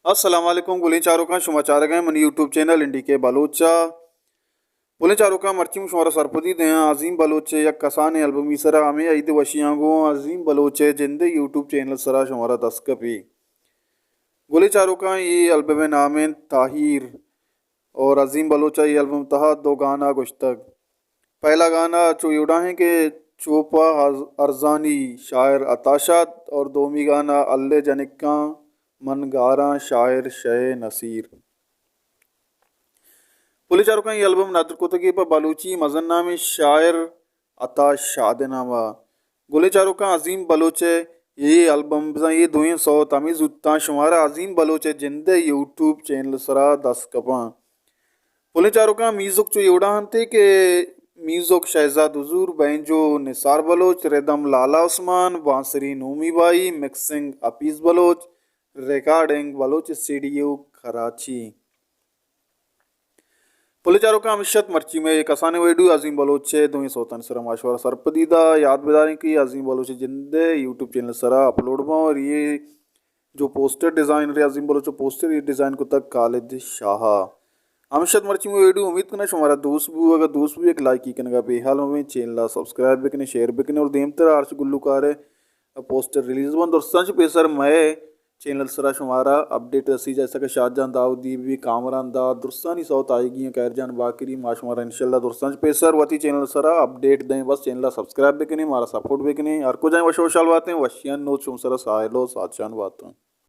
السلام علیکم گلیں چاروکاں، شما چارگ ءَ منی یوٹیوب چینل این ڈی کے بلوچ ءَ۔ گلیں چاروکاں، مرچی من شمارا سرپدی دیاں عظیم بلوچ ءِ یک کسانیں البمی سرا، ہمے عید وشیاں گوں عظیم بلوچ ءِ جند ءِ یوٹیوب چینل سرا شمارا دست کپی۔ گلیں چاروکاں، اے البم ءِ نام انت تاہیر اور عظیم بلوچ ءَ اے البم تہا دو گانا گوشتگ۔ پہلا گانا چو اے وڑا ہیں کہ چوپا ارزانی شاعر عطا شاد اور دومی گانا اللہ جنکاں من گاراں شاعر شے نصیر۔ گلیں چاروکاں، اے البم ندر کتگی پہ بلوچی مزن نامیں شاعر عطا شاد ءِ نام ءَ۔ گلیں چاروکاں، عظیم بلوچ ءِ اے البم بزاں اے دوئیں سوت ہمے زوتاں شمارا عظیم بلوچ ءِ جند ءِ یوٹیوب چینل سرا دست کپاں۔ گلیں چاروکاں، میوزک چو اے وڑا انت کہ میوزک شہزاد حضور، بینجو نثار بلوچ، ردم لالا عثمان، بانسری نومی بائی، مکسنگ حفیظ بلوچ، ریکارڈنگ بلوچ اسٹوڈیو کراچی۔ گلیں چاروکاں، ہمیش ات مرچی مئے کسانیں ویڈیو عظیم بلوچ ءِ دوئیں سوتانی سرا ما شمارا سرپدی دا۔ یاد بداریں کہ عظیم بلوچ ءِ جند ءِ یوٹیوب چینل سرا اپلوڈ باں اور اے جو پوسٹر ڈیزائنر عظیم بلوچ ءِ پوسٹر اے ڈیزائن کتگ خالد شاہ ءَ۔ ہمیش ات مرچی مئے ویڈیو، امید کناں شمارا دوست بو، اگر دوست بو یک لائکی کنگا بے حال مبیں، چینل ءَ سبسکرائب بکنیں، شیئر بکنیں اور دیمترا ہرچ گلوکار ءِ پوسٹر ریلیز بنت درستاں چہ پیسر مئے چینل سرا شمارا اپڈیٹ رسی، جیسا کہ شاد جان داؤدی بی، کامران داد، درستانی سوت آئیگی ہیں، خیر جان باقری، ما شمارا انشاءاللہ درستاں چہ پیسر وتی چینل سرا اپڈیٹ دیں۔ بس چینل ءَ سبسکرائب بکنیں، مارا سپورٹ بکنیں، ہر کجائیں وش وشحال باتیں، وشیان نوت شما سرا ساہیل و سادشان باتاں۔